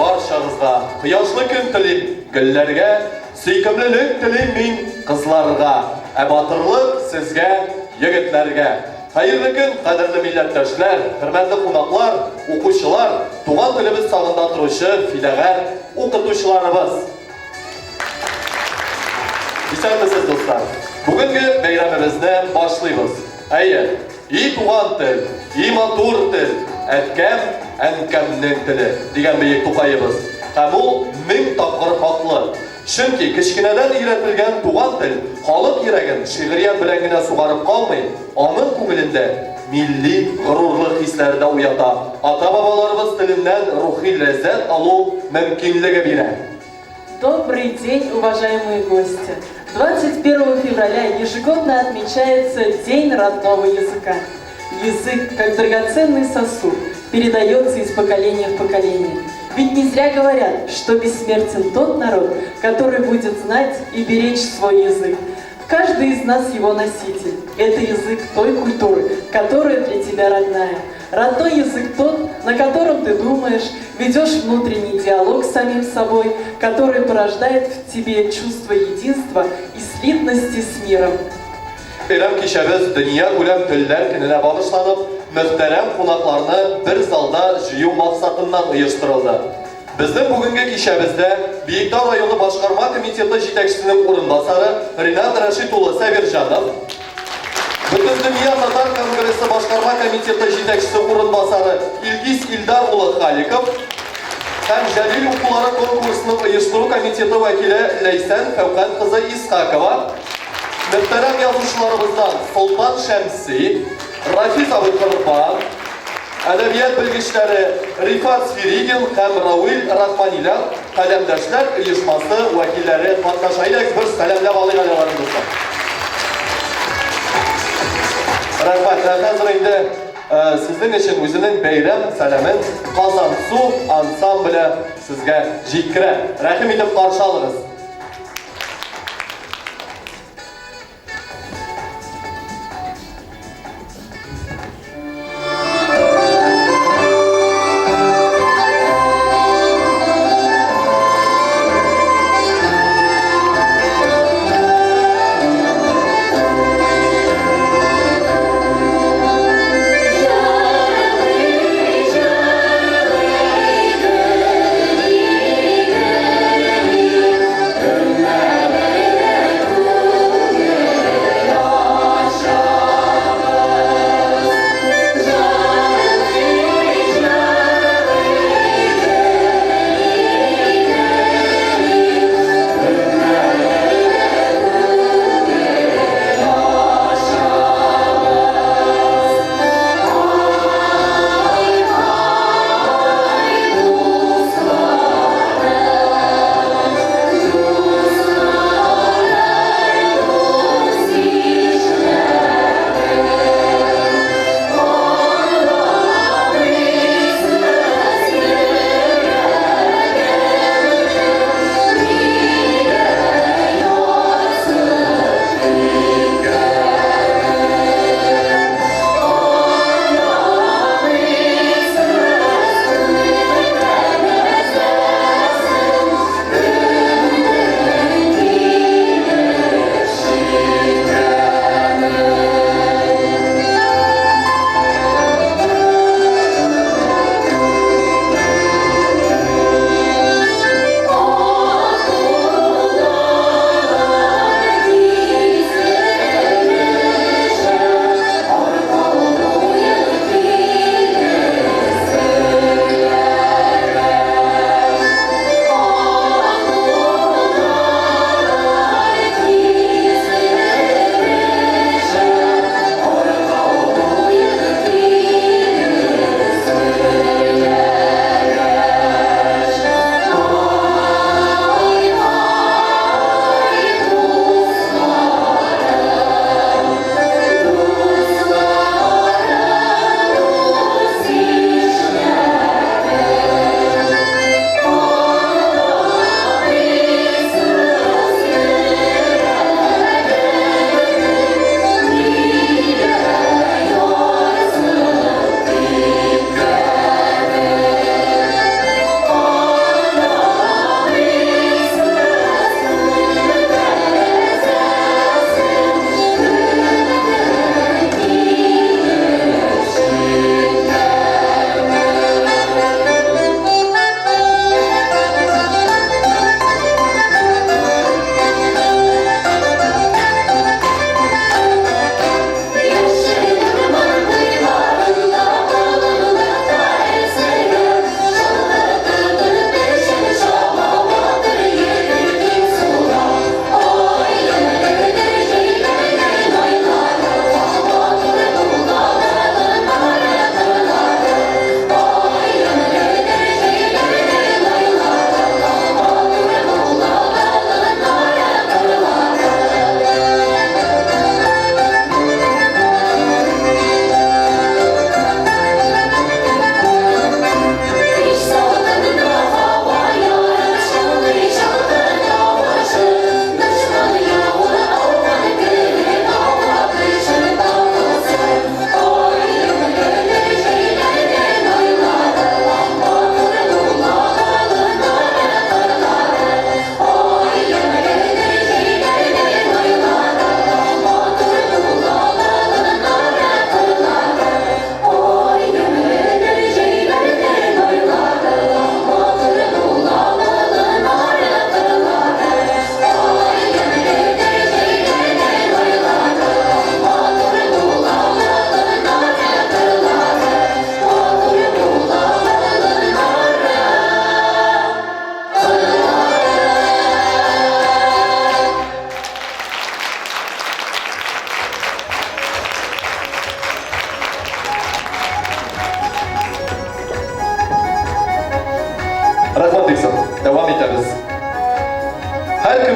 барчагызга, Кояшлы көн телим гөлләргә, Сөйкемлелек телим мин кызларга, Ә батырлык сезгә, егетләргә. Хәерле көн, кадерле милләттәшләр, хөрмәтле кунаклар, укучылар, туган телебез сагында торучы фидагарь укытучыларыбыз! Исәнмесез, дуслар! Бүгенге бәйрәмебезне башлыйбыз. Әйе, и туган тел, и матур тел, әткәм, әнкәмнең теле, дигән бөек Тукаебыз. Һәм ул мең тапкыр хаклы. Чөнки кечкенәдән өйрәтелгән туган тел халык йөрәген шигърият белән генә сугарып калмый, аның күңелендә милли горурлык хисләре дә уята, ата-бабаларыбыз теленнән рухи ләззәт алу мөмкинлеге бирә. Добрый день, уважаемые гости! 21 февраля ежегодно отмечается День родного языка. Язык, как драгоценный сосуд, передается из поколения в поколение. Ведь не зря говорят, что бессмертен тот народ, который будет знать и беречь свой язык. Каждый из нас его носитель. Это язык той культуры, которая для тебя родная. Родной язык тот, на котором ты думаешь, ведешь внутренний диалог с самим собой, который порождает в тебе чувство единства и слитности с миром. Бәйрәм кичәбез Дөньякүләм телләр көненә багышланып, мөхтәрәм кунакларны бер залда җыю максатыннан оештырылды. Безнең бүгенге кичәбездә Биектау районы башкарма комитеты җитәкчесенең урынбасары Ринат Рәшит улы Сабирҗанов, Бөтендөнья татар конгрессы башкарма комитеты җитәкчесе урынбасары Илгиз Илдар улы Халиков һәм Җәлил укулары конкурсының оештыру комитеты вәкиле Ләйсән Фәүкать кызы Исхакова, мөхтәрәм язучыларыбыздан Солтан Шәмси, Рафис абый Корбан, әдәбият белгечләре Рифат Свиригин һәм Рауил Рахманиләр, Каләмдәшләр оешмасы вәкилләре катнаша. Әйдәгез, бер сәламләп алыйк әле аларны, дуслар. Рәхмәт. Ә хәзер инде сезнең өчен үзенең бәйрәм сәламен Казансу ансамбле сезгә җиткерә. Рәхим итеп каршы алыгыз.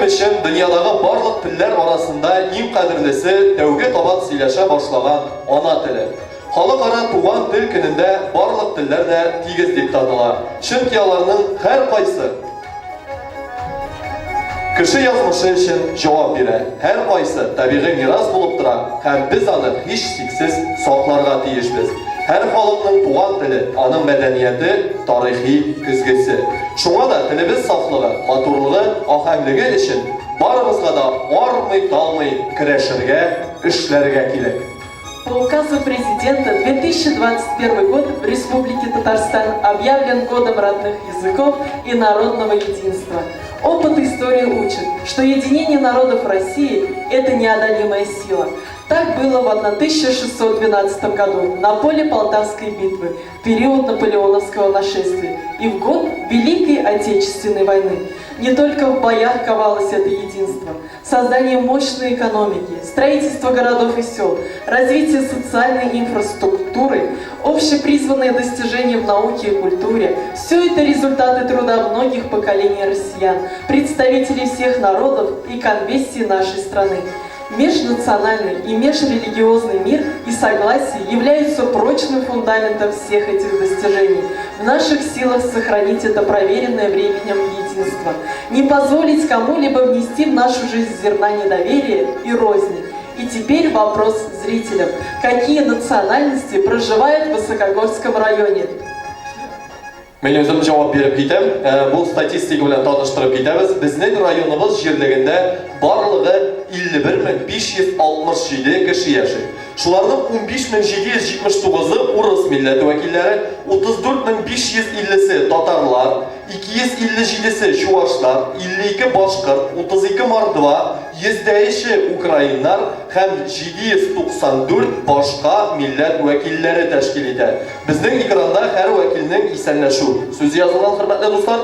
Минем өчен дөньядагы барлык телләр арасында иң кадерлесе тәүге кабат сөйләшә башлаган ана теле. Халыкара туган тел көнендә барлык телләр дә тигез дип таныла, чөнки аларның һәркайсы кеше язмышы өчен җавап бирә, һәркайсы табигый мирас булып тора һәм без аны һичшиксез сакларга тиешбез. Һәр халыкның туган теле, аның мәдәнияте, тарихи көзгесе. Шуңа да телебез сафлыгы, матурлыгы, аһәңлеге өчен барыбызга да армый-талмый көрәшергә, эшләргә кирәк. По указу президента 2021 год в Республике Татарстан объявлен годом родных языков и народного единства. Опыт истории учит, что единение народов России – это неодолимая сила. Так было в 1612 году на поле Полтавской битвы, в период наполеоновского нашествия и в год Великой Отечественной войны. Не только в боях ковалось это единство. Создание мощной экономики, строительство городов и сел, развитие социальной инфраструктуры, общепризванные достижения в науке и культуре – все это результаты труда многих поколений россиян, представителей всех народов и конфессий нашей страны. Межнациональный и межрелигиозный мир и согласие являются прочным фундаментом всех этих достижений. В наших силах сохранить это проверенное временем единство, не позволить кому-либо внести в нашу жизнь зерна недоверия и розни. И теперь вопрос зрителям. Какие национальности проживают в Высокогорском районе? Мин үзем җавап биреп китәм. Бу статистика белән таныштырып китәбез. Безнең районыбыз җирлегендә барлыгы 51567 кеше яши. Шуларның 15779-ы урыс милләте вәкилләре, 34550-се татарлар, 257-се чуашлар, 52 башкорт, 32 мордва, 103-е украиннар һәм 794 башка милләт вәкилләре тәшкил итә. Безнең экранда һәр вәкилнең исәнләшү сүзе язылган, хөрмәтле дуслар.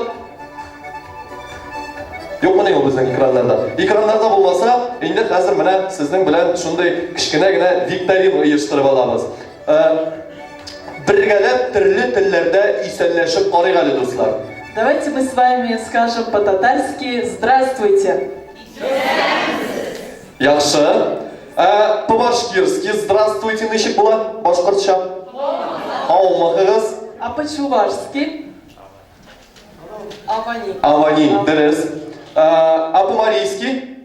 Юкмыни ул безнең экраннарда? Экраннарда булмаса, инде хәзер менә сезнең белән шундый кечкенә генә викторина оештырып алабыз. Бергәләп төрле телләрдә исәнләшеп карыйк әле, дуслар. Давайте мы с вами скажем по-татарски «Здравствуйте». Яхшы. Ә по-башкирски «Здравствуйте» ничек була? Башкортча. Һаумыһыгыз? А по-чувашски? Авани. Авани, дөрес. А по-марийски?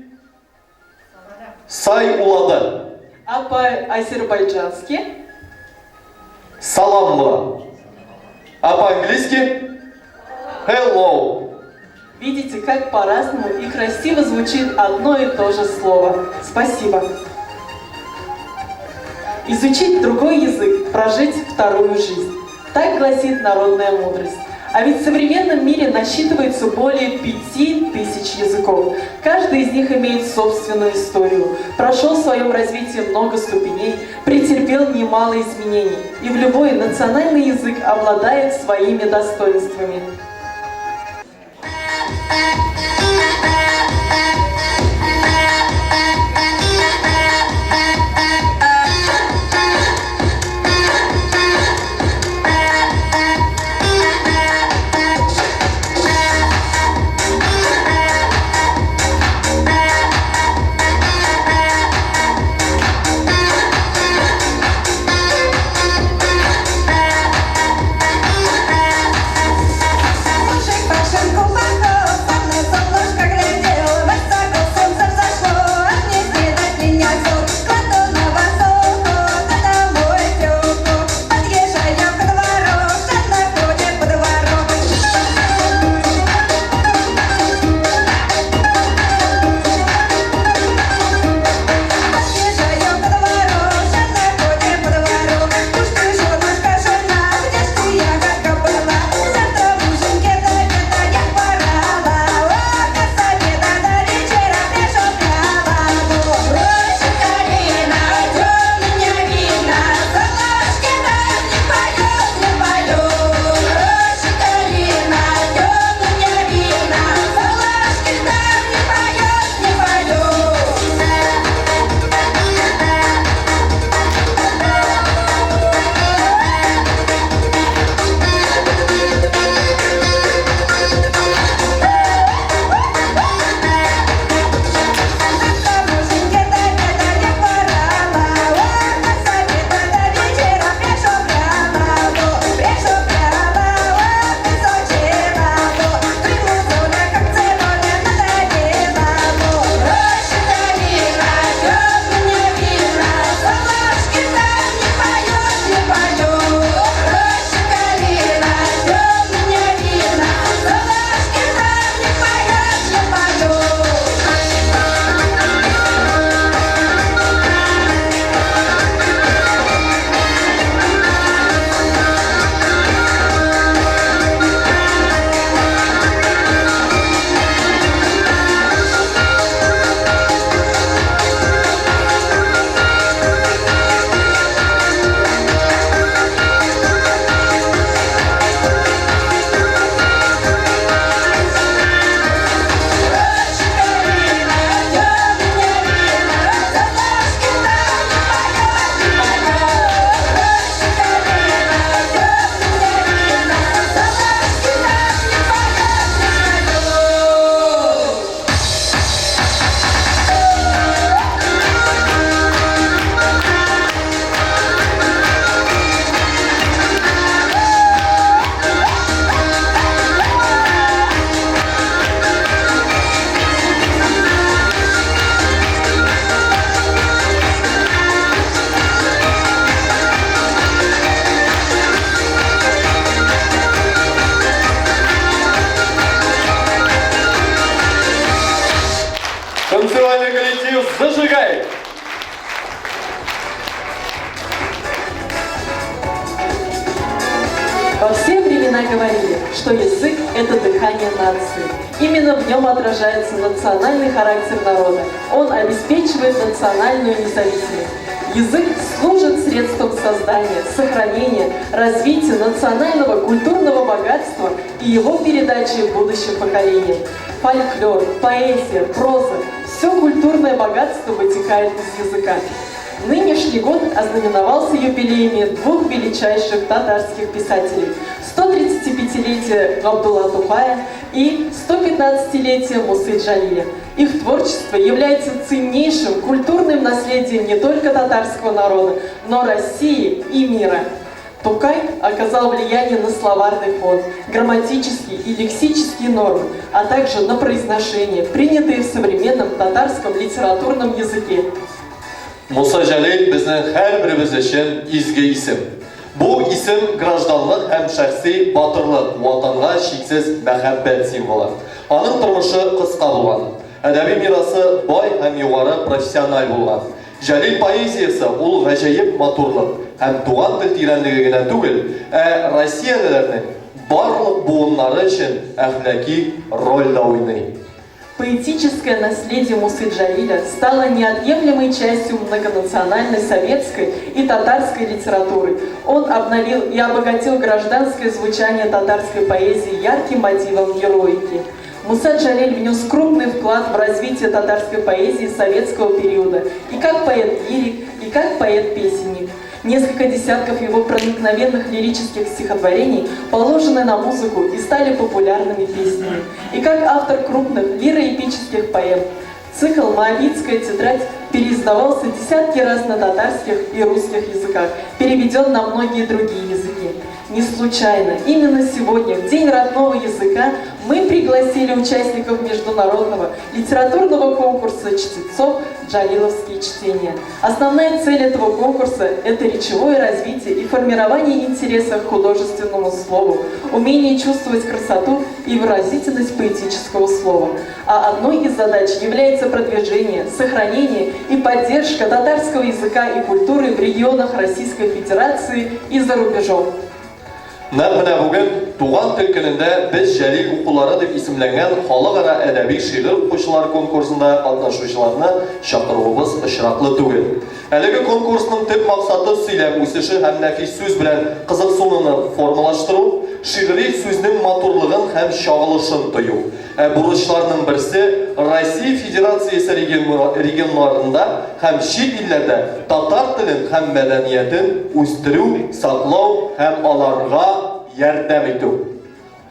Сай улады. А по-азербайджански? Салам була. А по-английски? Hello. Видите, как по-разному и красиво звучит одно и то же слово. Спасибо. Изучить другой язык, прожить вторую жизнь. Так гласит народная мудрость. А ведь в современном мире насчитывается более 5000 языков. Каждый из них имеет собственную историю, прошел в своем развитии много ступеней, претерпел немало изменений. И в любой национальный язык обладает своими достоинствами. Во все времена говорили, что язык – это дыхание нации. Именно в нем отражается национальный характер народа. Он обеспечивает национальную независимость. Язык служит средством создания, сохранения, развития национального культурного богатства и его передачи будущим поколениям. Фольклор, поэзия, проза – все культурное богатство вытекает из языка. Нынешний год ознаменовался юбилеями двух величайших татарских писателей – 135-летие Габдулла Тукая и 115-летие Мусы Джалиля. Их творчество является ценнейшим культурным наследием не только татарского народа, но России и мира. Тукай оказал влияние на словарный фонд, грамматические и лексические нормы, а также на произношение, принятые в современном татарском литературном языке. Муса Җәлил безнең һәрберебез өчен изге исем. Бу исем гражданлык һәм шәхси батырлык, Ватанга чиксез мәхәббәт символы. Аның тормышы кыска булган. Әдәби мирасы бай һәм югары профессиональ булган. Җәлил поэзиясе ул гаҗәеп матурлык һәм туган тел тирәнлеге генә түгел, ә россиялеләрнең барлык буыннары өчен әхлаки роль дә уйный. Поэтическое наследие Мусы Джалиля стало неотъемлемой частью многонациональной советской и татарской литературы. Он обновил и обогатил гражданское звучание татарской поэзии ярким мотивом героики. Муса Джалиль внес крупный вклад в развитие татарской поэзии советского периода и как поэт-лирик, и как поэт-песенник. Несколько десятков его проникновенных лирических стихотворений положены на музыку и стали популярными песнями. И как автор крупных лироэпических поэм, цикл «Моабитская тетрадь» переиздавался десятки раз на татарских и русских языках, переведен на многие другие языки. Не случайно, именно сегодня, в День родного языка, мы пригласили участников международного литературного конкурса чтецов «Джалиловские чтения». Основная цель этого конкурса – это речевое развитие и формирование интереса к художественному слову, умение чувствовать красоту и выразительность поэтического слова. А одной из задач является продвижение, сохранение и поддержка татарского языка и культуры в регионах Российской Федерации и за рубежом. Нәкъ менә бүген Туган тел көнендә без Җәлил укулары дип исемләнгән халыкара әдәби шигырь укучылар конкурсында катнашучыларны чакыруыбыз очраклы түгел. Әлеге конкурсның төп максаты сөйләм үсеше һәм нәфис сүз белән кызыксынуны формалаштыру, шигъри сүзнең матурлыгын һәм чагылышын тою. Ә бурычларның берсе Россия Федерациясе регионнарында һәм чит илләрдә татар телен һәм мәдәниятен үстерү, саклау һәм аларга ярдәм итү.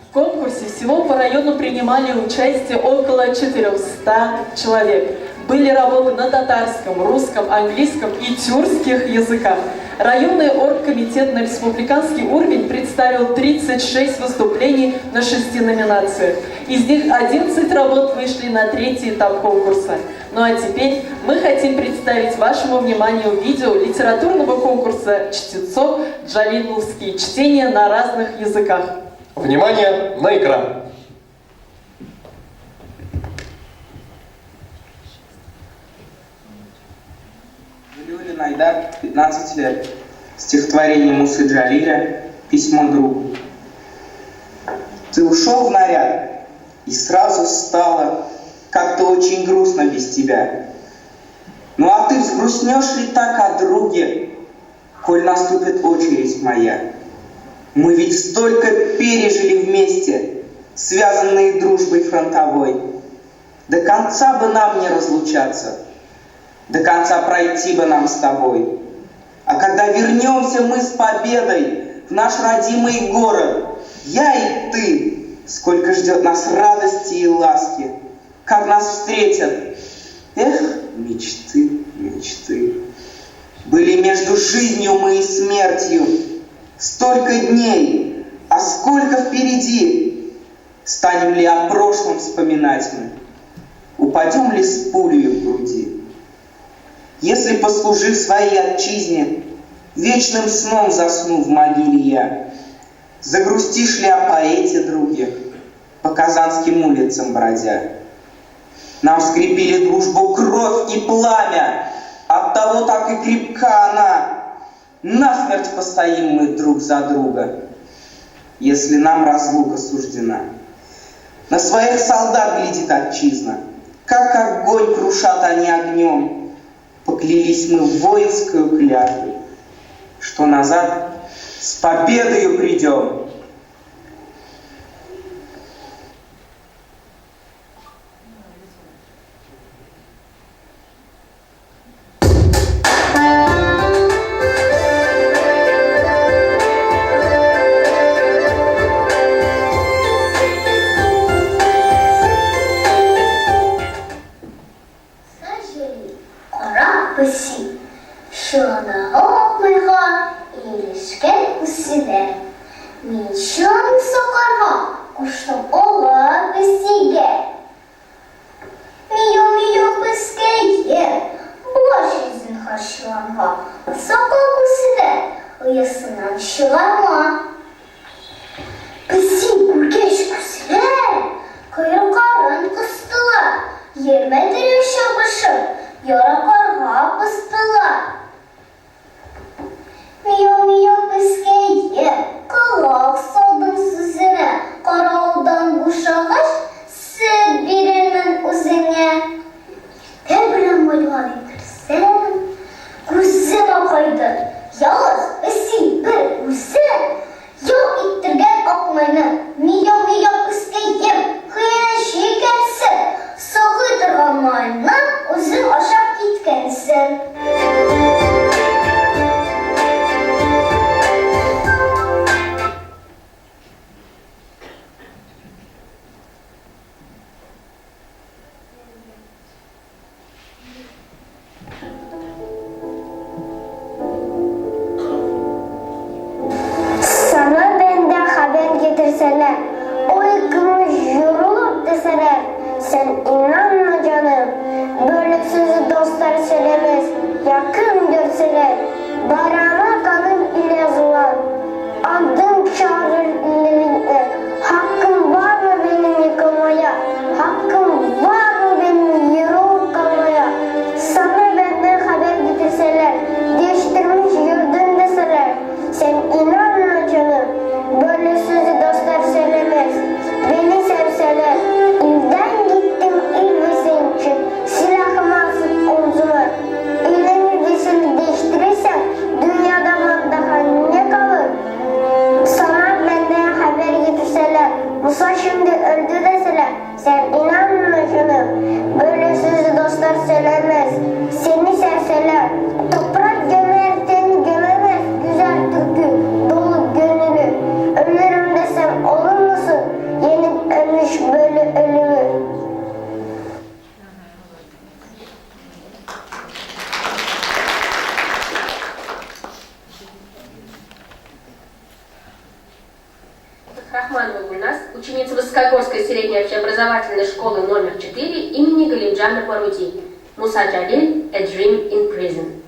В конкурсе всего по району принимали участие около 400 человек. Были работы на татарском, русском, английском и тюркских языках. Районный оргкомитет на республиканский уровень представил 36 выступлений на 6 номинациях. Из них 11 работ вышли на третий этап конкурса. Ну а теперь мы хотим представить вашему вниманию видео литературного конкурса чтецов «Джалиловские чтения на разных языках». Внимание на экран! Галиуллин Айдар, 15 лет. Стихотворение Мусы Джалиля «Письмо другу». Ты ушел в наряд, и сразу стало как-то очень грустно без тебя. Ну а ты взгрустнешь ли так о друге, коль наступит очередь моя? Мы ведь столько пережили вместе, связанные дружбой фронтовой. До конца бы нам не разлучаться, до конца пройти бы нам с тобой. А когда вернемся мы с победой в наш родимый город, я и ты, сколько ждет нас радости и ласки, как нас встретят. Эх, мечты, мечты. Были между жизнью мы и смертью столько дней, а сколько впереди. Станем ли о прошлом вспоминать мы? Упадем ли с пулею в груди? Если, послужив своей отчизне, вечным сном засну в могиле я, загрустишь ли о поэте, друге, по казанским улицам бродя? Нам скрепили дружбу кровь и пламя, оттого так и крепка она. Насмерть постоим мы друг за друга. если нам разлука суждена? На своих солдат глядит отчизна, как огонь крушат они огнем. Поклялись мы воинскую клятвой, что назад с победою придем. Кара песи, чыганагы Акмайга ияләшкән күселәр. Мин чын сакларга куштым олы песигә. Мияу-мияу пескәем, баш зинһар чыланга, сакла күседә, оясыннан чыгарма. Песи күргәч күселәр койрыкларын кыстылар, йөрмәделәр чабышып, яракларга постылар. Мияу-мияу пескәем, колак салдым сүзенә, каравылдан бушагач, сөт бирермен үзеңә. Иртә белән майга дип керсәм, күзем акайды, ялгыз песи бер үзе ял иттергән Акмайны. Мияу-мияу пескәем, хыянәтче икәнсең, саклый торган майны үзең ашап киткәнсең. Сана бәндән хәбәр гитерсәләр, Ой, көмеш юрылып десәләр, Сән инанма, җаным, Бөрлек сүзе достар сөйләмәс, Якын görсәләр, Барама каным илә язылган, Адым чыгарыр илләреңне, Хакым бармы минем йокламая, Хакым бармы минем ерылып калмая? Сана бәндән хәбәр гитерсәләр, Дәштермеш йөрдем десәләр, Сән инанма, җаным, Бөрле сүзе достар сөйләмәс, Бени сәрсәләр. Илдән гиттем ил весенче, Силахымы асып омзыма. Өйләнер десәң, дәштерерсәң, Дөньяда маддаха не калыр? Сана бәндән хәбәр гитерсәләр, Муса шимди өлде десәләр, Сән инанма, җаным, Бөрле сүзе достар сөйләмәс, Сени сәрсәләр. Топрак gömer seni gömemez, Güzel türkü dolu gönülü. Ölürüm desem olur musun, Yenip ölmüş böyle ölümü? Рахманова Гульнас, ученица Высокогорской средней общеобразовательной школы номер 4 имени Галимджана Баруди. Муса Джалиль, A Dream in Prison.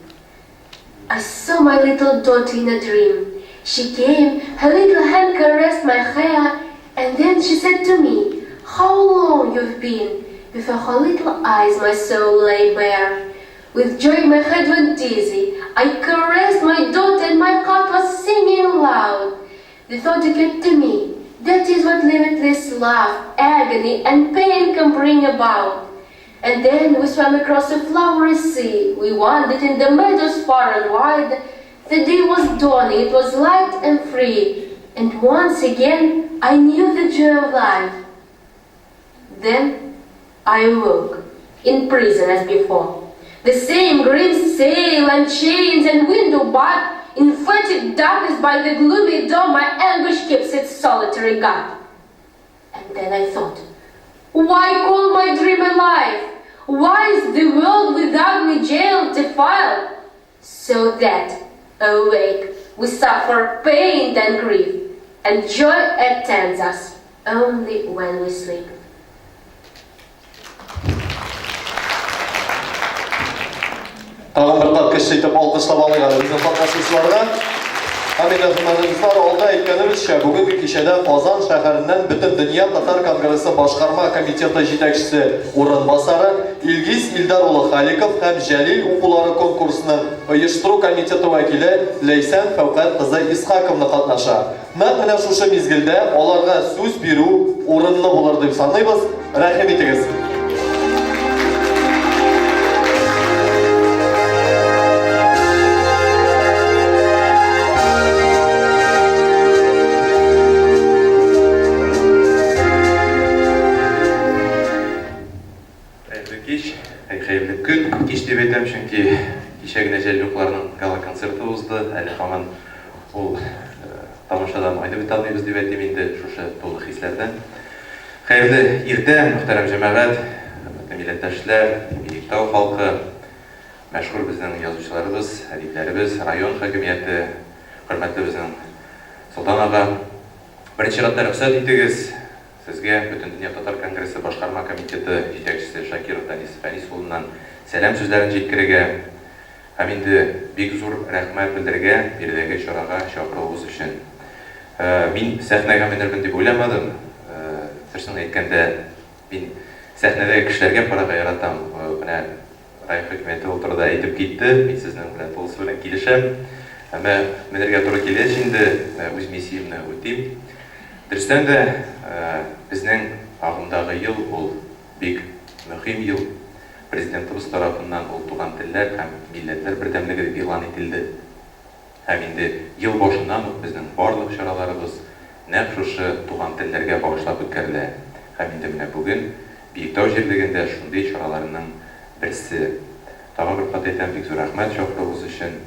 I saw my little daughter in a dream. She came, her little hand caressed my hair, and then she said to me, How long you've been? Before her little eyes my soul lay bare. With joy my head went dizzy. I caressed my daughter and my heart was singing loud. The thought occurred to me, that is what limitless love, agony and pain can bring about. And then we swam across a flowery sea. We wandered in the meadows far and wide. The day was dawning, it was light and free. And once again, I knew the joy of life. Then I awoke, in prison as before. The same grim sail and chains and window barred, in fetid darkness by the gloomy door, my anguish keeps its solitary guard. And then I thought, why call my dream alive? Why is the world with ugly jail defiled? So that, awake, we suffer pain and grief, and joy attends us only when we sleep. Тагын бер кат көчле итеп алкышлап алыйк әле безнең катнашучыларны. Һәм инде, хөрмәтле дуслар, алда әйткәнебезчә, бүгенге кичәдә Казан шәһәреннән Бөтендөнья татар конгрессы башкарма комитеты җитәкчесе урынбасары Илгиз Илдар улы Халиков һәм Җәлил укулары конкурсының оештыру комитеты вәкиле Ләйсән Фәүкать кызы Исхаковна катнаша. Нәкъ менә шушы мизгелдә аларга сүз бирү урынлы булыр дип саныйбыз. Рәхим итегез! Хәерле кич, әй хәерле көн. Кич дип әйтәм, чөнки кичә генә Җәлиловларның гала-концерты узды. Әле һаман ул тамашадан айнып бетә алмыйбыз дип әйтим инде, шушы тулы хисләрдән. Хәерле иртә, мөхтәрәм җәмәгать, хөрмәтле милләттәшләр, Биектау халкы, мәшһүр безнең язучыларыбыз, әдипләребез, район хакимияте, хөрмәтле безнең Солтан ага. Беренче чиратта рөхсәт итегез, сезгә Бөтендөнья татар конгрессы башкарма комитеты җитәкчесе Шакиров Данис Фәнис улыннан сәлам сүзләрен җиткерергә һәм инде бик зур рәхмәт белдерергә биредәге чарага чакыруыгыз өчен. Мин сәхнәгә менермен дип уйламадым. Дөресен әйткәндә, мин сәхнәдәге кешеләргә карарга яратам. Менә район хакимияте ул турыда әйтеп китте, мин сезнең белән тулысы белән килешәм. Әмма менергә туры килгәч инде, менә үз миссиямне үтим. Дөрестән дә, безнең агымдагы ел ул бик мөһим ел. Президентыбыз тарафыннан ул Туган телләр һәм милләтләр бердәмлеге дип игълан ителде. Һәм инде ел башыннан ук безнең барлык чараларыбыз нәкъ шушы туган телләргә багышлап үткәрелә. Һәм инде менә бүген Биектау җирлегендә шундый чараларның берсе. Тагын бер кат әйтәм, бик зур рәхмәт чакыруыгыз өчен.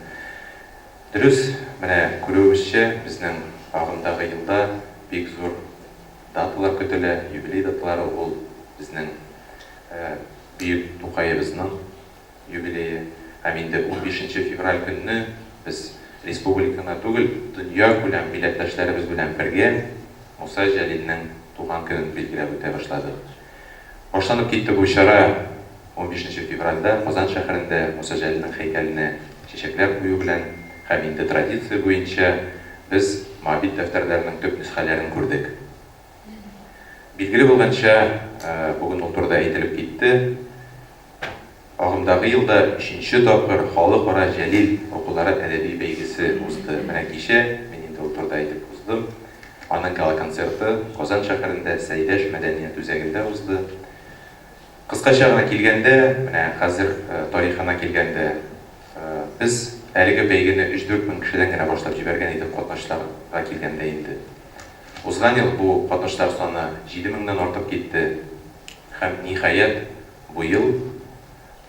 Дөрес, менә күрүебезчә, безнең агымдагы елда бик зур даталар көтелә, юбилей даталары, ул безнең бөек Тукаебызның юбилее һәм инде унбишенче февраль көнне без республика гына түгел, дөньякүләм милләттәшләребез белән бергә Муса Җәлилнең туган көнен билгеләп үтә башладык. Башланып китте бу чара унбишенче февральдә Казан шәһәрендә Муса Җәлилнең һәйкәленә чәчәкләр кую белән һәм инде традиция буенча без Моабит дәфтәрләренең төп нөсхәләрен күрдек. Билгеле булганча, бүген ул турыда әйтелеп китте, Агымдагы елда өченче тапкыр Халыкара Җәлил укулары әдәби бәйгесе узды. Менә кичә, мин инде ул турыда әйтеп уздым, аның гала-концерты Казан шәһәрендә Сәйдәш мәдәният үзәгендә узды. Кыскача гына килгәндә, менә хәзер тарихына килгәндә, без әлеге бәйгене өч-дүрт мең кешедән генә башлап җибәргән идек катнашчыларга килгәндә инде. Узган ел бу катнашчылар саны 7000 нән артып китте. Һәм, ниһаять, бу ел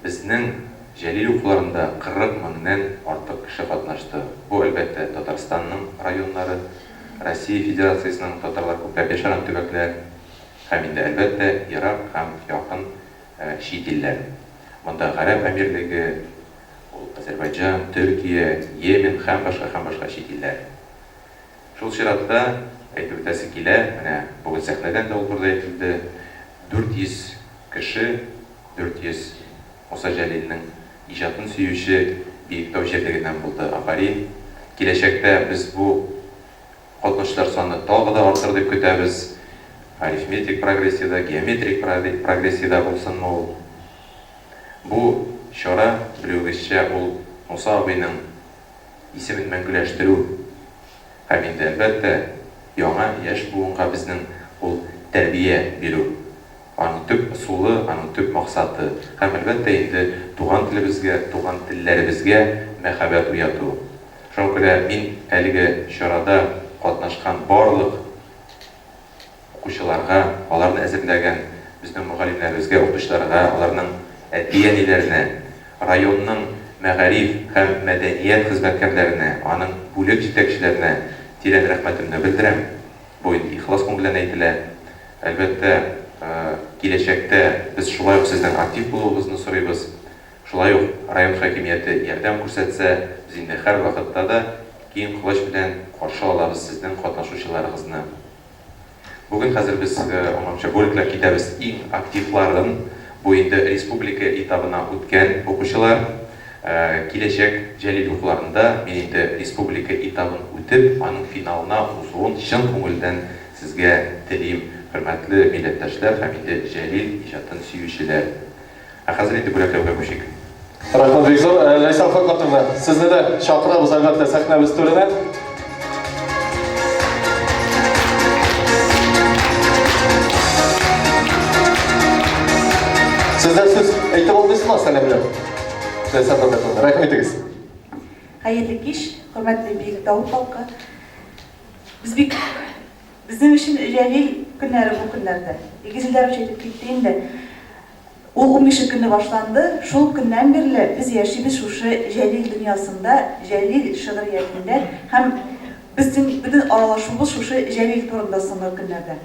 безнең Җәлил укуларында 40 меңнән артык кеше катнашты. Бу, әлбәттә, Татарстанның районнары, Россия Федерациясенең татарлар күпләп яшәгән төбәкләр һәм инде, әлбәттә, ерак һәм якын чит илләр. Монда Гарәп Әмирлеге, ул Азәрбайҗан, Төркия, Йемен һәм башка һәм башка чит илләр. Шул чиратта әйтеп үтәсе килә, менә бүген сәхнәдән дә ул турыда әйтелде, 400 кеше, 400 Муса Җәлилнең иҗатын сөюче Биектау җирлегеннән булды. Афәрин! Киләчәктә без бу катнашучылар саны тагы да артыр дип көтәбез. Арифметик прогрессиядә, геометрик прогрессиядә булсынмы ул. Бу чара, белүегезчә, ул Муса абыйның исемен мәңгеләштерү һәм инде, әлбәттә, яңа яшь буынга безнең ул тәрбия бирү, аның төп ысулы, аның төп максаты һәм, әлбәттә инде, туган телебезгә, туган телләребезгә мәхәббәт уяту. Шуңа күрә мин әлеге чарада катнашкан барлык укучыларга, аларны әзерләгән безнең мөгаллимнәребезгә, укытучыларга, аларның әти-әниләренә, районның мәгариф һәм мәдәният хезмәткәрләренә, аның бүлек җитәкчеләренә тирән рәхмәтемне белдерәм. Бу инде ихлас күңелдән әйтелә. Әлбәттә, киләчәктә без шулай ук сезнең актив булуыгызны сорыйбыз. Шулай ук район хакимияте ярдәм күрсәтсә, без инде һәрвакытта да киң колач белән каршы алабыз сезнең катнашучыларыгызны. Бүген хәзер без аңламча бүлекләп китәбез иң активларын, бу инде республика этабына үткән укучылар. Киләчәк Җәлил укуларында мин инде республика этабын үтеп, аның финалына узуын чын күңелдән сезгә телим, хөрмәтле милләттәшләр һәм инде Җәлил иҗатын сөючеләр. Ә хәзер инде бүләкләүгә күчик. Рәхмәт бик зур. Ләйсән Фәкатовна, сезне дә чакырабыз, әлбәттә, сәхнәбез түренә. Сез дә сүз әйтеп алмыйсызмы, сәламләп? Ләйсән Фәкатовна, рәхим итегез. Хәерле кич, хөрмәтле Биектау халкы. Без бик безнең өчен Җәлил көннәре бу көннәрдә. Игезеләр үч әйтеп китте инде. Ул унбише көнне башланды, шул көннән бирле без яшибез шушы Җәлил дөньясында, Җәлил шигъриятендә һәм безнең бөтен аралашуыбыз шушы Җәлил турында соңгы көннәрдә.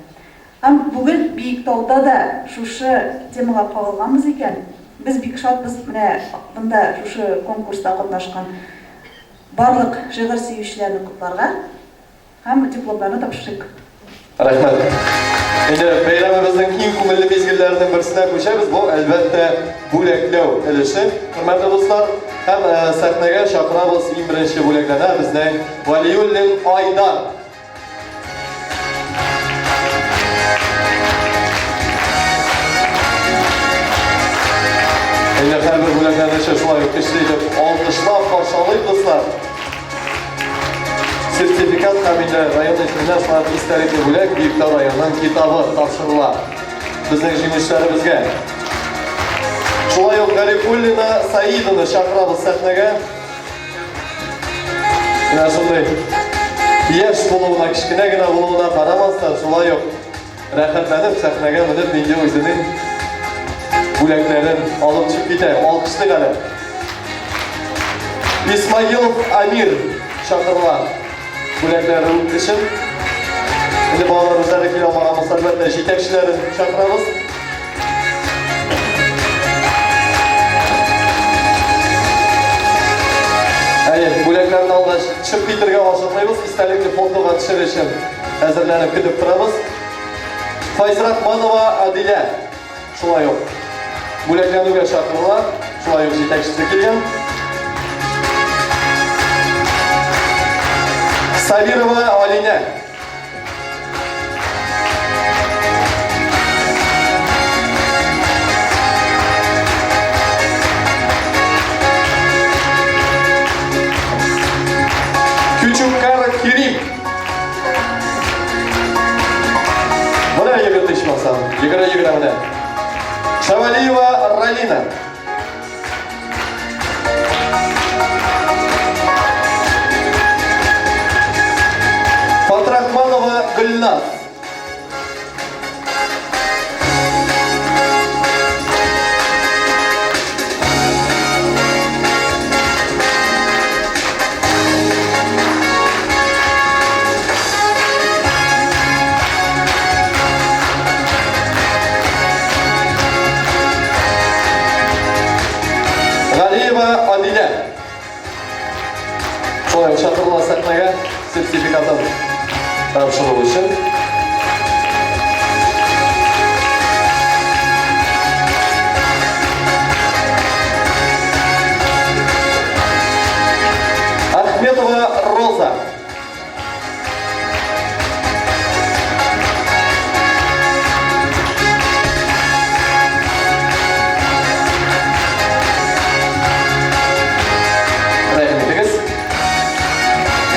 Һәм бүген Биектауда да шушы темага кагылганбыз икән, без бик шатбыз, менә монда шушы конкурста катнашкан барлык шигырь сөючеләрне котларга. Һәм дипломнарны тапшырыйк. Рәхмәт. Инде бәйрәмебезнең иң күңелле мизгелләренең берсенә күчәбез. Бу, әлбәттә, бүләкләү өлеше. Хөрмәтле дуслар, һәм сәхнәгә чакырабыз иң беренче бүләкләнә безнең Валиуллин Айдар. Инде һәрбер бүләкләнүче шулай ук көчле итеп алкышлап каршы алыйк, дуслар. Сертификат һәм инде район исеменнән шулай ук истәлекле бүләк Биектау районының китабы тапшырыла безнең җиңүчеләребезгә. Шулай ук Гарифуллина Саиданы чакырабыз сәхнәгә. Менә шундый яшь булуына, кечкенә генә булуына карамастан, шулай ук рәхәтләнеп сәхнәгә менеп инде үзенең бүләкләрен алып төшеп китә. Алкышлыйк әле. Исмаилов Амир чакырыла бүләкләре өчен. Инде балалар үзләре килә алмаган булса, әлбәттә, җитәкчеләрен чакырабыз. Әйе, бүләкләрне алгач, төшеп китергә ашыкмыйбыз, истәлекле фотога төшер өчен әзерләнеп көтеп торабыз. Файзрахманова Адилә шулай ук бүләкләнүгә чакырыла, шулай ук җитәкчесе килгән. Сабирова Алинә. Küçükkara Керим. Менә егет ичмасам. Йөгерә-йөгерә менә. Шавалиева Ралина. Фатрахманова Гөлназ. Галиева Адилә. Шулай ук чакырыла сәхнәгә сертификатын тапшыру өчен. Ахметова Роза. Рәхим итегез.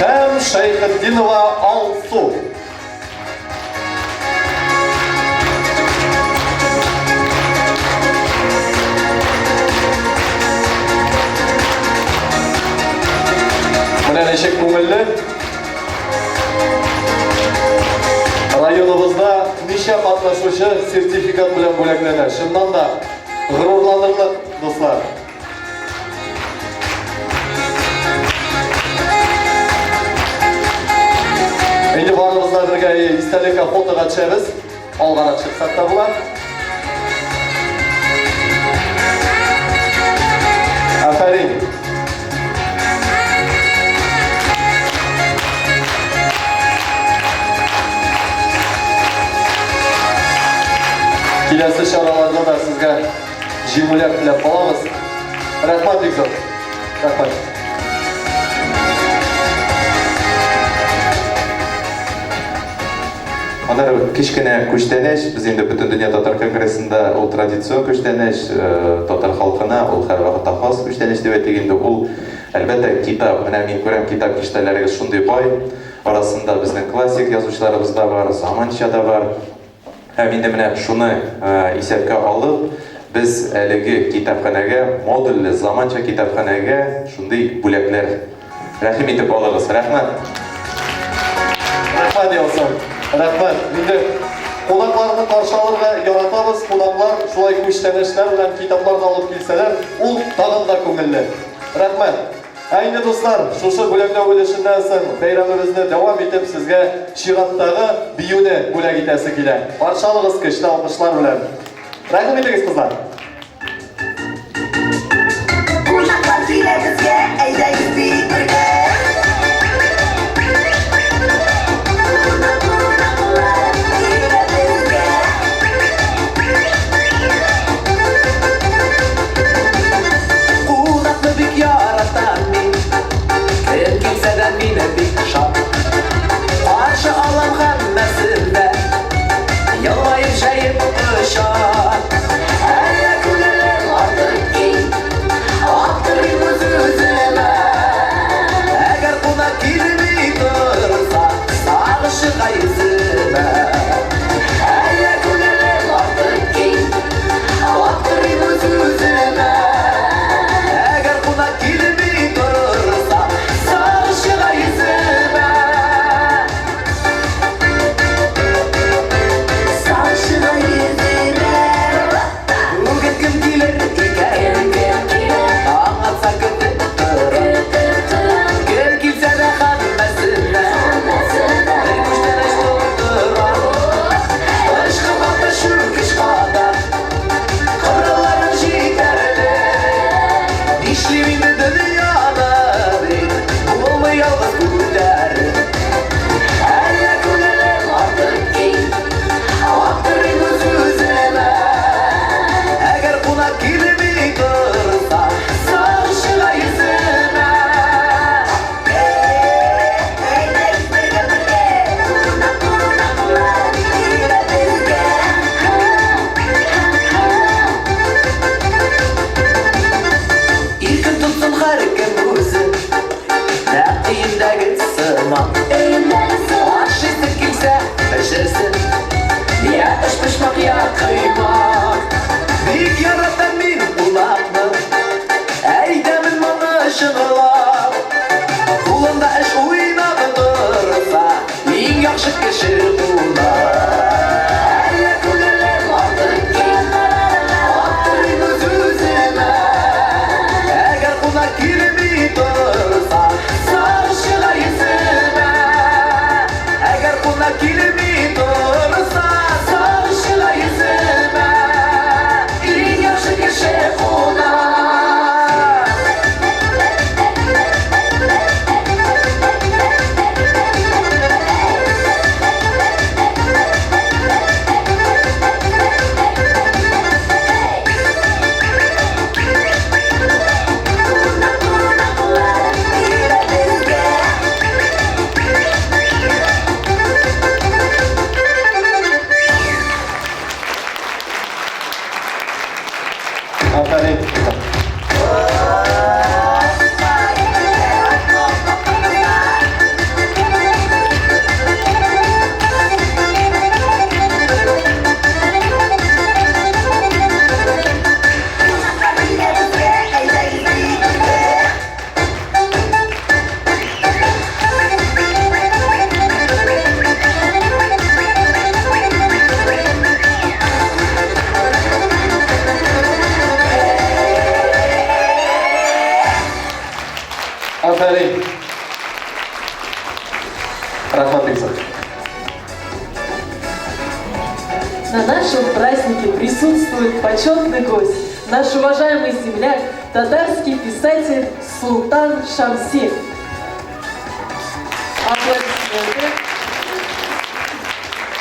Һәм Шәйхетдинова Алсу. Менә ничек күңелле. Районыбызда ничә катнашучы сертификат белән бүләкләнә. Чыннан да горурланырлык, дуслар. Инде барыбыз да бергә истәлеккә фотога төшәбез. Алгарак чыксак та була. Афәрин. Киләсе чараларда да сезгә җиңүләр теләп калабыз. Рәхмәт бик зур. Рәхмәт. Аннары кечкенә күчтәнәч, без инде Бөтендөнья татар конгрессында ул традицион күчтәнәч, татар халкына ул һәрвакытта хас күчтәнәч дип әйтик инде, ул, әлбәттә, китап. Менә мин күрәм, китап киштәләрегез шундый бай, арасында безнең классик язучыларыбыз да бар, заманча да бар. Һәм инде менә шуны исәпкә алып, без әлеге китапханәгә, модульле заманча китапханәгә шундый бүләкләр рәхим итеп алыгыз. Рәхмәт! Рәхмәт яусын. Рәхмәт. Инде кунакларны каршы алырга яратабыз. Кунаклар шулай күчтәнәчләр белән китаплар да алып килсәләр, ул тагын да күңелле. Рәхмәт. Ә инде, дуслар, шушы бүләкләү өлешеннән соң бәйрәмебезне дәвам итеп, сезгә чираттагы биюне бүләк итәсе килә. Каршы алыгыз көчле алкышлар белән. Рәхим итегез, кызлар! Кунаклар килә безгә, әйдәгез биик бергә. Кунак, кунаклар килә безгә. Кунакны бик яратам мин. Кем килсә дә мине бик шат. Каршы алам һәммәсен дә. Елмаеп җәеп кочак. Әллә күңелем артык киң, Аптырыйм үз-үземә. Әгәр кунак килми торса, Сагыш чыга йөземә. Әллә күңелем артык киң, Аптырыйм үз-үземә. Әгәр кунак килми торса, Сагыш чыга йөземә. Сагыш чыга йөземә. Бүген кем килер икән? Таң атса көтеп торам. Кем килсә дә һәммәсенә бер күчтәнәч тоттырам. Ышкып ата чүкеч ката, кырыларым җитәрлек. Нишлим инде дөньяны бит, булмый ялгыз күтәреп. Әллә күңелем артык киң, аптырыйм үз-үземә. Әгәр кунак килми торса, сагыш чыга йөземә. Әйдәгез бергә бергә. Кунак, кунаклар килә безгә. Иркен тотсын һәркем үзен, нәкъ өендәге сыман. Ашыйсы килсә, пешерсен, я өчпочмак, я коймак. Бик яратам мин кунакны, әйтәмен моны чынлап. Кулында эш уйнап торса, иң яхшы кеше кунак. Әллә күңелем артык киң, аптырыйм үз-үземә. Әгәр кунак килми торса, сагыш чыга йөземә. Әгәр кунак килми торса, сагыш чыга йөземә. Иң яхшы кеше кунак. Кунак, кунаклар килә безгә. Афәрин. Кунаклар килә безгә, әйдәгез биик бергә. Афәрин. Рәхмәт бик зур. На нашем празднике присутствует почетный гость, наш уважаемый земляк, татарский писатель Султан Шамси. Аплодисменты.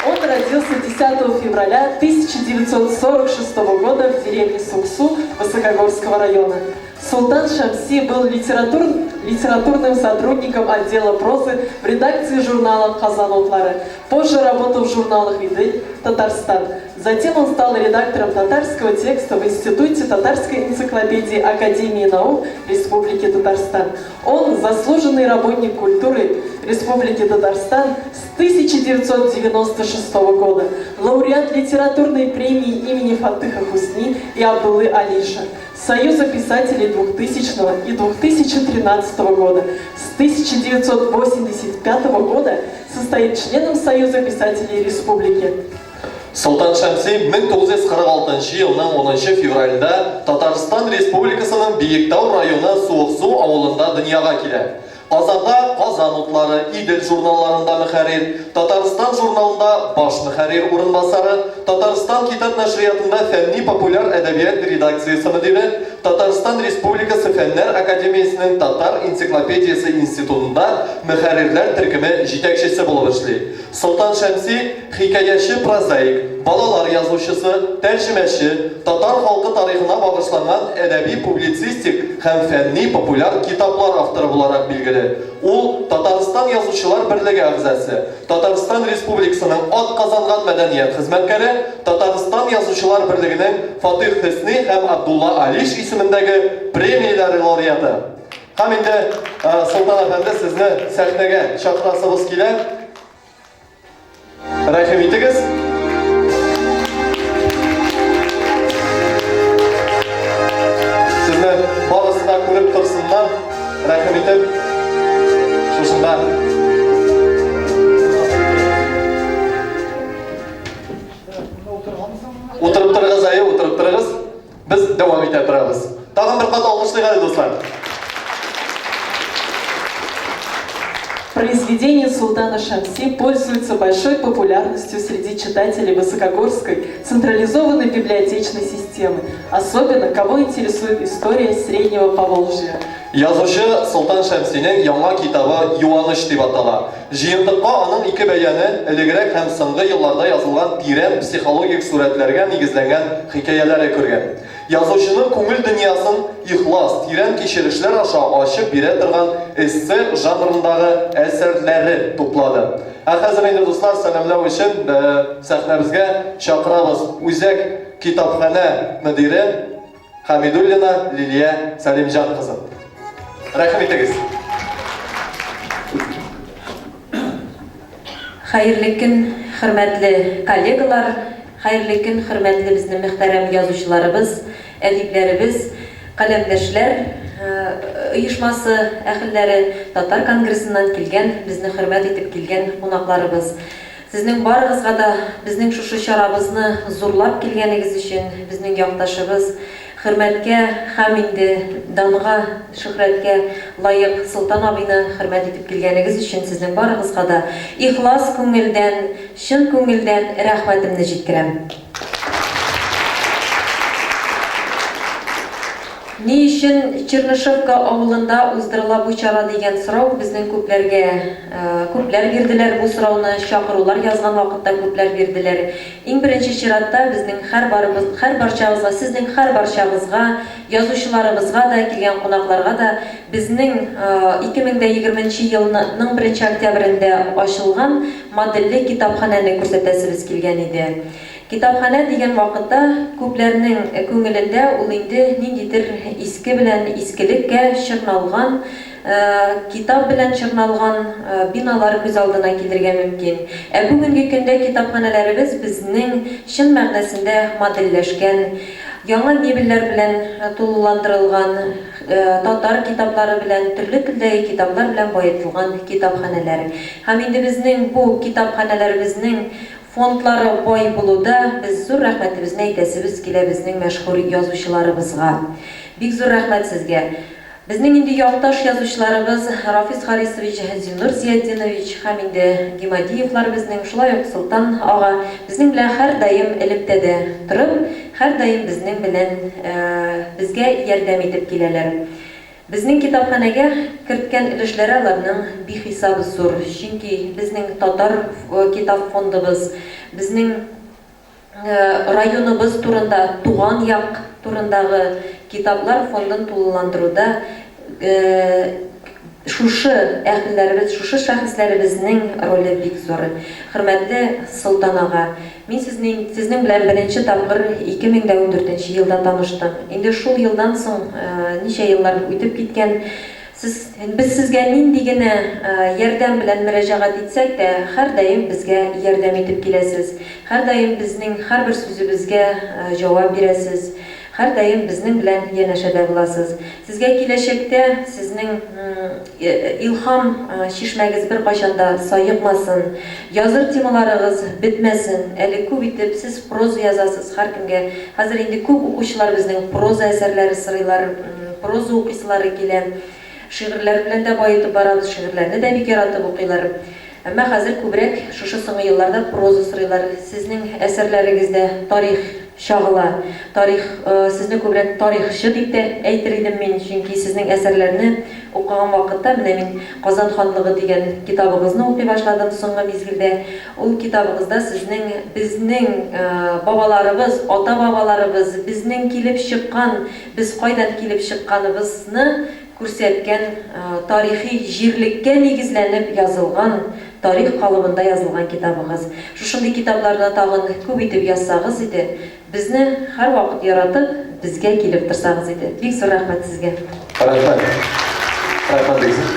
Он родился 10 февраля 1946 года в деревне Суксу Высокогорского района. Султан Шамси был литератур, литературным сотрудником отдела прозы в редакции журнала «Казан утлары». Позже работал в журналах «Идель», «Татарстан». Затем он стал редактором татарского текста в Институте татарской энциклопедии Академии наук Республики Татарстан. Он заслуженный работник культуры Республики Татарстан с 1996 года, лауреат литературной премии имени Фатыха Хусни и Абдуллы Алиша, Союза писателей 2000 и 2013 года. С 1985 года состоит членом Союза писателей Республики. Солтан Шәмси 1946 елның 10 февралендә Татарстан Республикасының Биектау районы Суыксу авылында дөньяга килә. Казанда Казан утлары, Идел журналларында мөхәррир, Татарстан журналында баш мөхәррир урынбасары, Татарстан китап нәшриятында фәнни-популяр әдәбият редакциясе мөдире, Татарстан Республикасы Фәннәр академиясенең Татар энциклопедиясе институтында мөхәррирләр төркеме җитәкчесе булып эшли. Солтан Шәмси, хикәяче-прозаик, балалар язучысы, тәрҗемәче, татар халкы тарихына багышланган әдәби-публицистик һәм фәнни-популяр китаплар авторы буларак билгеле. Ул, Татарстан Язучылар берлеге әгъзасы, Татарстан Республикасының атказанган мәдәният хезмәткәре, Татарстан Язучылар берлегенең Фатыйх Хөсни һәм Абдулла Алиш исемендәге премияләре лауреаты. Һәм инде, Солтан әфәнде, сезне сәхнәгә чакырасыбыз килә. Рәхим итегез. Сезне барысы да күреп торсыннар. Рәхим итеп, шушында. Утырып торыгыз, әйе, утырып торыгыз. Без дәвам итә торабыз. Тагын бер кат алкышлыйк әле, дуслар. Произведения Султана Шамси пользуются большой популярностью среди читателей Высокогорской централизованной библиотечной системы, особенно кого интересует история Среднего Поволжья. Язучы Солтан Шәмсинең яңа китабы Юаныч дип атала. Җыентыкка аның ике бәяне, элегрәк һәм соңгы елларда язылган тирән психологик сурәтләргә нигезләнгән хикәяләре кергән. Язучының күңел дөньясын ихлас, тирән кичерешләр аша ачып бирә торган эссе жанрындагы әсәрләре туплады. Ә хәзер инде, дуслар, сәламләү өчен сәхнәбезгә чакырабыз үзәк китапханә мөдире Хәмидуллина Лилия Сәлимҗан кызын. Рәхим итегез. Хәерле көн, хөрмәтле коллегалар, хәерле көн, хөрмәтле безнең мөхтәрәм язучыларыбыз, әдипләребез, каләмдәшләр оешмасы әһелләре, Татар конгрессыннан килгән, безне хөрмәт итеп килгән кунакларыбыз. Сезнең барыгызга да безнең шушы чарабызны зурлап килгәнегез өчен, безнең якташыбыз, хөрмәткә һәм инде данга, шөһрәткә лаек Солтан абыйны хөрмәт итеп килгәнегез өчен сезнең барыгызга да ихлас күңелдән, чын күңелдән рәхмәтемне җиткерәм. Ни өчен Чернышевка авылында уздырыла бу чара дигән сорау безнең күпләргә, күпләр бирделәр бу сорауны, чакырулар язган вакытта күпләр бирделәр. Иң беренче чиратта безнең һәрбарыбыз, һәрбарчагызга, сезнең һәрбарчагызга, язучыларыбызга да, килгән кунакларга да безнең 2020 нче елның беренче октябрендә ачылган модельле китапханәне күрсәтәсебез килгән иде. Китапханә дигән вакытта күпләрнең күңелендә ул инде ниндидер иске белән искелеккә чорналган, китап белән чорналган биналар күз алдына килергә мөмкин. Ә бүгенге көндә китапханәләребез безнең чын мәгънәсендә модельләшкән, яңа мебельләр белән тулыландырылган, татар китаплары белән, төрле телдәге китаплар белән баетылган китапханәләр. Һәм инде безнең бу китапханәләребезнең Фондлары бай булуда без зур рәхмәтебезне әйтәсебез килә безнең мәшһүр язучыларыбызга. Бик зур рәхмәт сезгә. Безнең инде якташ язучыларыбыз Рафис Харисович, Зиннур Зиятдинович һәм инде Гимадиевлар безнең, шулай ук Солтан ага безнең белән һәрдаим элемтәдә торып, һәрдаим безнең белән безгә ярдәм итеп киләләр. Безнең китапханәгә керткән өлешләре аларның бихисап зур, чөнки безнең татар китап фондыбыз, безнең Районыбыз турында, туган як турындагы китаплар фондын тулыландыруда шушы әһелләребез, шушы шәхесләребезнең роле бик зур. Хөрмәтле Солтан ага, мин сезнең сезнең белән беренче тапкыр 2014 нче елда таныштым. Инде шул елдан соң ничә еллар үтеп киткән. Сез, без сезгә нинди генә ярдәм белән мөрәҗәгать итсәк тә, һәрдаим безгә ярдәм итеп киләсез, һәрдаим безнең һәрбер сүзебезгә җавап бирәсез, һәрдаим безнең белән янәшәдә буласыз. Сезгә киләчәктә сезнең илһам чишмәгез беркайчан да саекмасын, языр темаларыгыз бетмәсен, әле күп итеп сез проза язасыз, һәркемгә хәзер инде күп укучылар безнең проза әсәрләре сорыйлар, Проза укыйсылары килә. Шигырьләр белән дә баетып барабыз, шигырьләрне дә бик яратып укыйлар. Әмма хәзер күбрәк шушы соңгы елларда проза сорыйлар. Сезнең әсәрләрегездә тарих чагыла. Тарих, сезне күбрәк тарихчы дип тә әйтер идем мин, чөнки сезнең әсәрләрне укыган вакытта, менә мин Казан ханлыгы дигән китабыгызны укый башладым соңгы мизгелдә. Ул китабыгызда сезнең безнең бабаларыбыз, ата-бабаларыбыз, безнең килеп чыккан Без кайдан килеп чыкканыбызны күрсәткән тарихи җирлеккә нигезләнеп язылган, тарих калыбында язылган китабыгыз. Шушындый китапларны тагын күп итеп язсагыз иде, безне һәрвакыт яратып, безгә килеп торсагыз иде. Бик зур рәхмәт сезгә. Рәхмәт. Рәхмәт бик зур.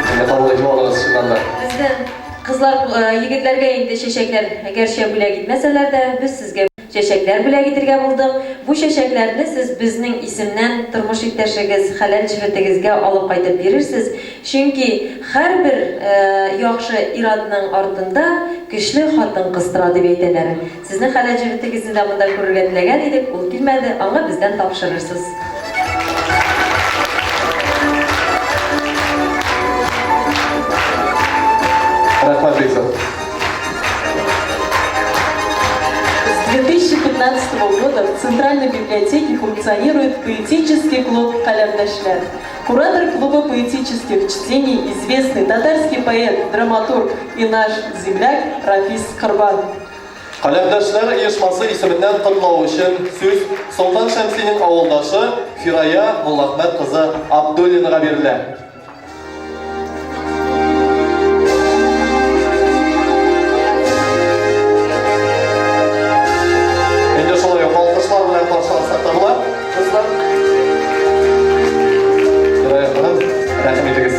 Инде кабул итеп алыгыз чыннан да. Бездән кызлар, егетләргә инде чәчәкләр гәрчә бүләк итмәсәләр дә, без сезгә. Чәчәкләр бүләк итергә булдык. Бу чәчәкләрне сез безнең исемнән тормыш иптәшегез, хәләл җефетегезгә алып кайтып бирерсез, чөнки һәрбер яхшы ир-атның артында көчле хатын-кыз тора дип әйтәләр. Сезнең хәләл җефетегезне дә монда күрергә теләгән идек, ул килмәде, аңа бездән тапшырырсыз. Рәхмәт бик зур. С 2015 года в Центральной библиотеке функционирует поэтический клуб «Калямдашлар». Куратор клуба поэтических чтений, известный татарский поэт, драматург и наш земляк Рафис Корбан. Каләмдәшләр оешмасы исеменнән котлау өчен сүз Солтан Шәмсинең авылдашы Фирая Муллахмәт кызы Абдуллинага бирелә. Инде шулай ук алкышлар белән каршы алсак та була, дуслар. Фирая ханым, рәхим итегез.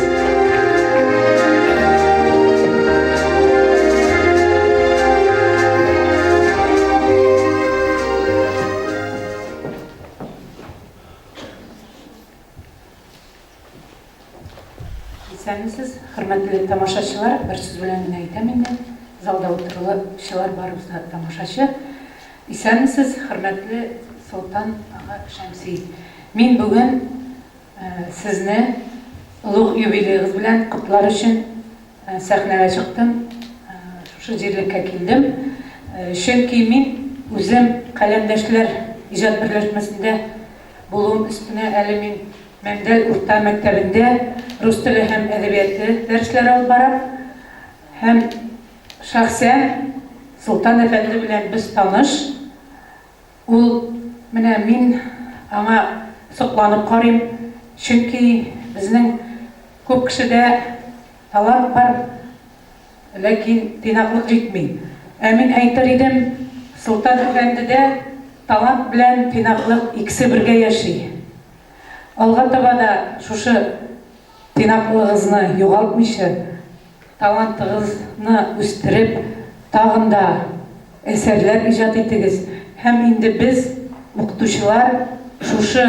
Исәнмесез, хөрмәтле тамашачылар, бер сүз белән генә әйтәм инде, залда утыручылар барыбыз да тамашачы. Исәнмесез, хөрмәтле Солтан ага Шәмси. Мин бүген сезне олуг юбилеегыз белән котлар өчен сәхнәгә чыктым, шушы җирлеккә килдем. Чөнки мин үзем Каләмдәшләр иҗат берләшмәсендә булуым өстенә әле мин Мәмдәл урта мәктәбендә рус теле һәм әдәбияты дәресләре алып барам. Һәм шәхсән Солтан әфәнде белән без таныш. Ул, менә мин аңа сокланып карыйм, чөнки безнең күп кешедә талант бар, ләкин тыйнаклык җитми. Ә мин әйтер идем, Солтан әфәндедә талант белән тыйнаклык икесе бергә яши. Алга таба да шушы тыйнаклыгыгызны югалтмыйча, талантыгызны үстереп, тагын да әсәрләр иҗат итегез һәм инде без, укытучылар, шушы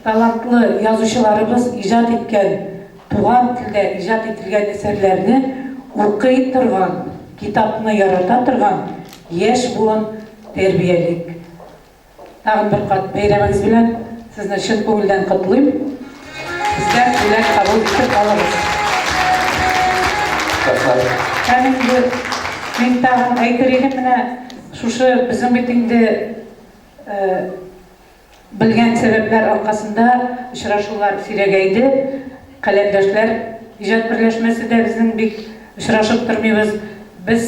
талантлы язучыларыбыз иҗат иткән, туган телдә иҗат ителгән әсәрләрне укый торган, китапны ярата торган яшь буын тәрбиялик. Тагын бер кат бәйрәмегез белән сезне чын күңелдән котлыйм. Бездән бүләк кабул итеп алыгыз. Рәхмәт. Һәм инде мин тагын әйтер идем, менә шушы безнең бит инде белгән сәбәпләр аркасында очрашулар сирәгәйде. Каләмдәшләр иҗат берләшмәсе дә безнең бик очрашып тормыйбыз. Без.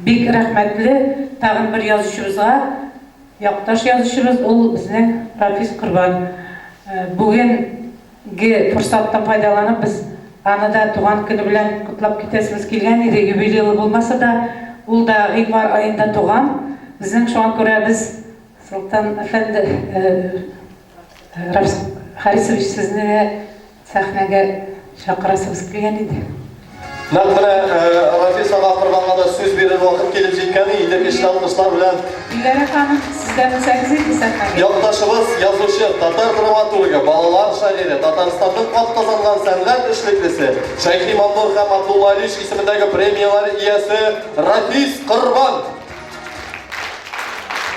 Бик рәхмәтле тагын бер язучыбызга, якташ язучыбыз, ул безнең Рафис Корбан. Бүгенге форсаттан файдаланып, без аны да туган көне белән котлап китәсебез килгән иде, юбилейлы булмаса да, ул да гыйнвар аенда туган. Безнең шуңа күрә без, Солтан әфәнде, Рафис Харисович, сезне дә сәхнәгә чакырасыбыз килгән иде. Нәкъ менә Рафис ага Корбанга да сүз бирер вакыт килеп җиткән инде көчле алкышлар белән. Диләрә ханым, сез дә менсәгез иде сәхнәгә. Якташыбыз, язучы, татар драматургы, балалар шагыйре, Татарстанның атказанган сәнгать эшлеклесе, Шәйхи Маннур һәм Абдулла Алиш исемендәге премияләр иясе Рафис Корбан!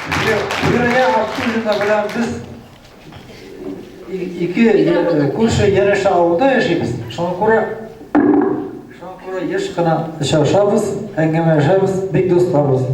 Фирая Абдуллина белән без ике күрше янәшә авылда яшибез. Шуңа күрә шуңа күрә еш кына очрашабыз, әңгәмәләшәбез, бик дусларбыз.